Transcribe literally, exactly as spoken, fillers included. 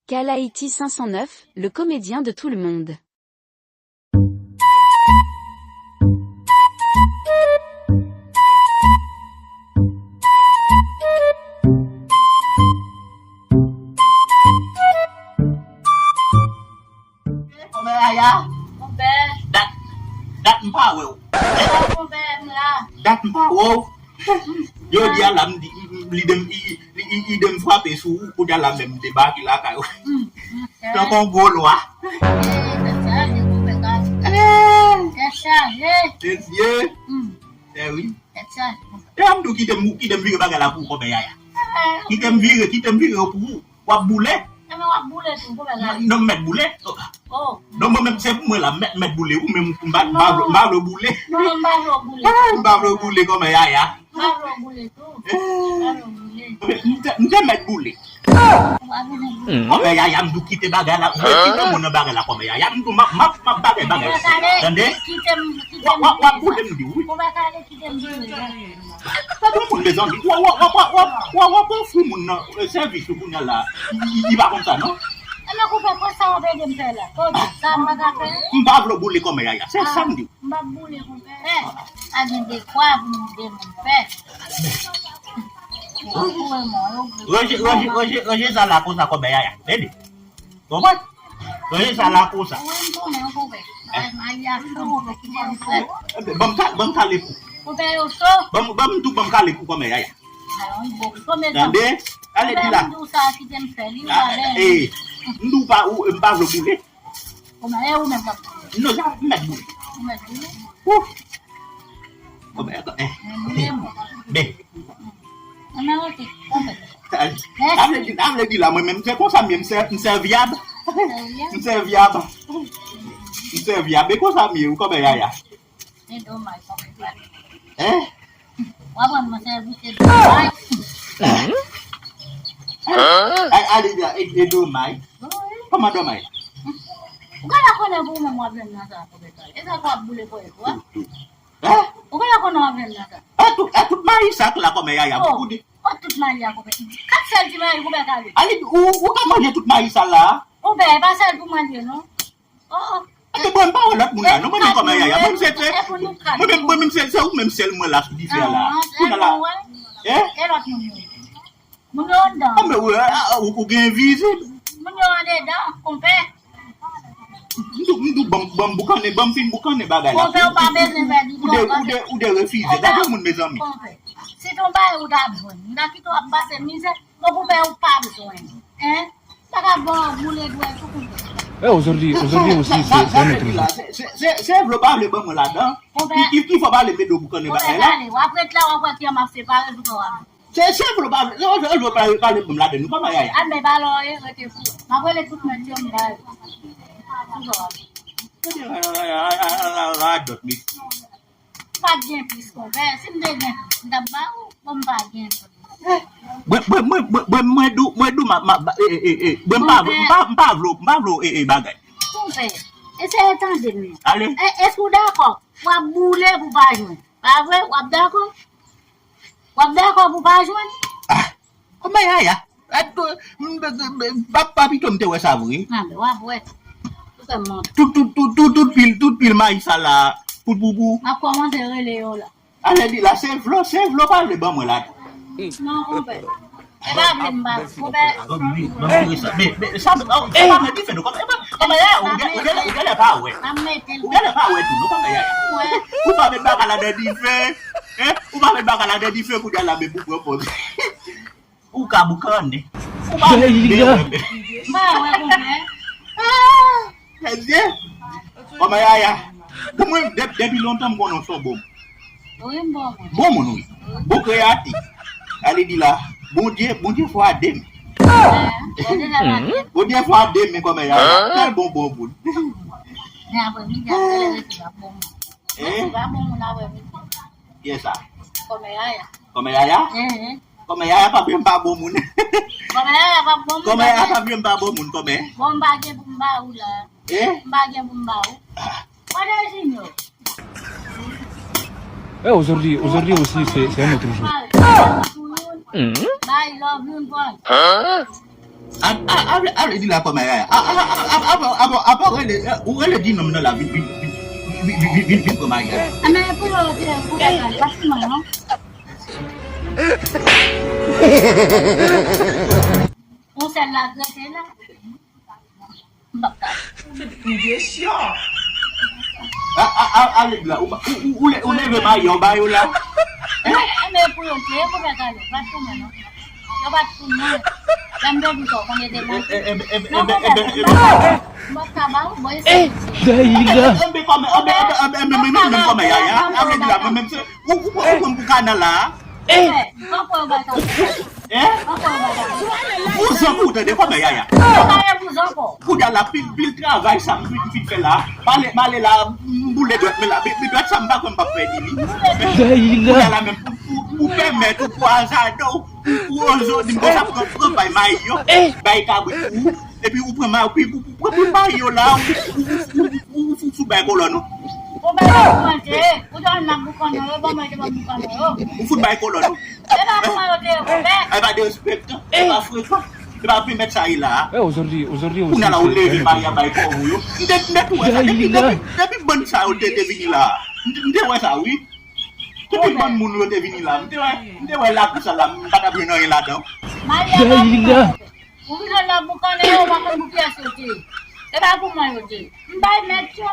Kalaiti cinq cent neuf, le comédien de tout le monde. Kòmè Yaya. Konpè. Dat, dat m pa wè w. Konpè, m la. Dat m pa wè w. Jodi a la m di, m, m, lide m, i, i, i, ide m frape sou ou, kounye a la menm m debake lakay ou. Hmm, hmm, tankou yon gwo lwa. Eh, tèt chaje, konpè, gade. Eh. Tèt chaje. Mesye. Hmm. Eh wi. Tèt chaje. E a m di w kite m, kite m vire bagay la pou ou, Kòmè Yaya. Eh. Kite m vire, kite m vire yo pou ou. W ap boule. Enben w ap boule tou, konpè, gade. Non, m mèt boule. Oh. Non, mwen menm se pou mwen la, m mèt, m mèt boule. Ou menm, m pa, m pa vle, m pa vle boule. Non, non, m pa vle boule. Ah, m pa vle boule, Kòmè Yaya. M pa vle boule tou. Eh. M pa vle boule. M te, m te mèt boule. Ou pa vle boule. Kòmè Yaya, m di w kite bagay la. Ou kite mwen nan bagay la, Kòmè Yaya. M di w m ap, m ap, m ap bagay, bagay. Tande? Kite m, kite m. W ap, w ap, w ap boule, m di w, wi. Ou pa ka ale kite m vire. Pa gen moun, mezanmi. W ap, w ap ofri moun nan, eh, sèvis ou kounye a la. Li, li pa konn sa, non? Enben, konpè, konsa w ap ede m fè la. Kote sa m pa ka fè? M pa vle w boule, Kòmè Yaya. Se sa m di w. M p ap boule, konpè. Eh, pa gen dekwa pou nou de moun fè. Ranje, ranje, ranje, ranje sa la konsa, Kòmè Yaya. Tande? Konprann? Ranje sa la konsa. Wi, m konnen, konpè. Eh. Ay, Maria, konpè, ki te fè. Eh, ban m ka, ban m kale kou. Konpè, yo cho. Ban m, ban m tou, ban m kale kou, Kòmè Yaya. Alò, wi, bon, konpè. Tande? Ale di la. M di w sa, kite m fè li, ou pa bèl. Eh, m di w pa, ou, m pa vle boule. Konpè, e ou menm k ap boule? Non, sa, m mèt boule. Ou mèt boule? Ouf. Konpè, eh. Men boule, mwen. Ben. Ann, ann, ok, konpè. Sa vle di, sa vle di la, mwen menm, se konsa m ye, m sè-, m sèvyab. Sèvyab? M sèvyab. M sèvyab. E konsa m ye, wi, Kòmè Yaya. Se domaj, konpè. Hein? W ap rann mwen sèvis, se domaj. Ay, ale, e, e domaj. Wi. Kòman domaj? Ou genlè konnen pou ou menm w ap jwenn nan sa, konpè. E sa k w ap boule kò e tou, a? Hein? Ou genlè konnen w ap jwenn nan sa. E tout, e tout mayi sa k la, Kòmè Yaya, oh, pou di. Oh, tout mayi a, konpè. Kat sèl ti mayi, konpè, kale. Ale, ou, ou ka manje tout mayi sa la. Konpè, e pa sèl pou mwen l ye, non. Oh, oh. Ate, bon, m pa wè lòt moun la, non, mwen menm Kòmè Yaya, mwen menm se, se, mwen menm, mwen menm se, se ou menm sèl mwen la sou dife a la. Kounye a la. Eh? E lòt moun yo? Moun yo anndan. Ah, men ou, ah, ou, ou gen vizib. Moun yo andedan, konpè. M di w, m di w, ban m, ban m boukannen, ban m fin boukannen bagay la. Konpè, ou pa bezwen pèdi tan. Ou de, ou de, ou de refize. Gade moun, mezanmi. Konpè. Si t on bagay ou t ap jwenn, m ta kite w ap pase mizè. Bon, konpè, ou p ap jwenn. Hein? Sa ka bon, boule dwèt ou, konpè. Eh, aujourd'hui, aujourd'hui aussi, c'est, c'est un autre jour. Se, se, se, se vle w pa vle ban mwen ladan. Konpè. Ki, ki, ki fè w pa vle mete w pou konnen bagay la? Konpè, ale, w ap ret la, w ap wè kiyè m ap separe pou fè w ap. Se, se vle w pa vle, se vle w pa vle, pa vle ban m ladan, nou pa bay aya. A, men pa lò, e, rete fou. M ap rele tout mèt yo, m ba yo. Pou fè w ap. Radòt, mesye. Pa t gen plis, konpè. Si m te gen plis, m t ap ba ou. Bon, m pa gen plis. Mwen, mwen, mwen, mwen, mwen, mwen dou, mwen dou, ma, ma, ma, e, e, e, e, mwen, m pa vle, m pa, m pa vle, m pa vle, e, e, bagay. Konpè, eseye tande m. Ale. E, èske w dakò? W ap boule pou pa jwenn. Pa vre? W ap dakò? W ap dakò pou pa jwenn? Ah, kòman Yaya? Ato, m, m, m, m, pa, pa pito m te wè sa vre. A, men w ap wè. Ou fè m manti. Tout, tout, tout, tout, tout pil, tout pil mayi sa la, pout poupou. M ap kòmanse rele yo la. Ale di la, se vle w, se vle w pa vle ban mwen la. Non, konpè. E pa vle m ba, konpè. Ban m, ban m tire sa. Men, men, sa, oh, e pa met dife, non, kòman, e pa, kòman, e, ou gen, ou genlè, ou genlè pa wè. Ou genlè pa wè tou, non, kòman, e, ou pa met bagay la nan dife. Hein? Ou pa met bagay la nan dife, kounye a la, men pou pran pòz. Ou ka boukannen. Ou pa vle vle wè men. M pa wè konpè. Ah, mesye. Kòman Yaya? Bon, mwen, de-, depi lontan m konnen w se yon bon moun. Wi, m bon moun. Bon moun, wi. Bon kreyatif. Ale di la, Bondye, Bondye fò a de m. Eh, Bondye fò a de m. Bondye fò a de m, men kòman Yaya? Trè bon, bon moun. Men apre midi, apre lè rete la bon moun. Eh? Mèsi, pa bon moun apre midi. Kiyès sa? Kòmè Yaya. Kòmè Yaya? Eh, eh. Kòmè Yaya pa vle m pa bon moun. Kòmè Yaya pa bon moun, kòmè Yaya pa vle m pa bon moun, kòmè. Bon, m pa gen pou m ba ou la. Eh? M pa gen pou m ba ou. Ah. Kote Junior? Eh, aujourd'hui, aujourd'hui aussi, c'est, c'est un autre jour. Bye, love you, boy. A vle di la kòman Yaya? Apa ou rele di nonm nan la vin vin vin vin vin vin pran Maria? Anben pou yo te pou bagay paske mwen non. Yon sèl la grate la. M p ap ka. A, a, a, ale la, ou, ou, ou, ou le- ou leve mayi an ba yo la. Enben pou yo te pou fè gade, pa t pou mwen non. Yo pa t pou mwen. Lè m te di sa, ou konn ede mwen. Enben, enben, enben, enben, enben, enben, enben, enben, enben, enben, kòman, enben, enben, enben, menm, menm kòman Yaya, a vle di la, mwen menm se, ou, ou, ou pran m pou kanal la. Hein? Vouzan pou ou tande kòman Yaya. Kounye a la pil, pil travay sa m fin, fin fè la. M ale, m ale la, m boule dwèt mwen la. Men, men dwèt sa m pa kwè m p ap pèdi li. Kounye a la menm pou, pou, pou pèmèt ou, pou azade w, pou, pou oze w di m konsa pran, pran bay mayi yo. Bay kabrit pou ou. Epi ou pran mayi, epi ou, ou pran pil mayi yo la, ou, ou, ou, ou, ou, ou fout sou bay kolòn ou. Ou bay yo pou manje, ou te wè m ap boukannen yo, ban manje ban boukannen yo. Ou fout bay kolòn ou. E pa kòman yo te ye konpè. E pa derespektan, e pa frekan, e pa pèmèt sa ye la. Kounye a la ou leve mayi a bay kòb ou yo. M te, m te tou wè sa. Depi, depi, depi bann sa yo te, te vini la. M te, m te wè sa, wi. Depi bann moun yo te vini la. M te wè, m te wè lakou sa la, m pa t ap jwenn anyen ladan. Mayi a bay kòb. Ou vin la boukannen yo, ou pa konn pou kiyès yo te ye. E pa pou mwen yo te ye. M bay mèt yo.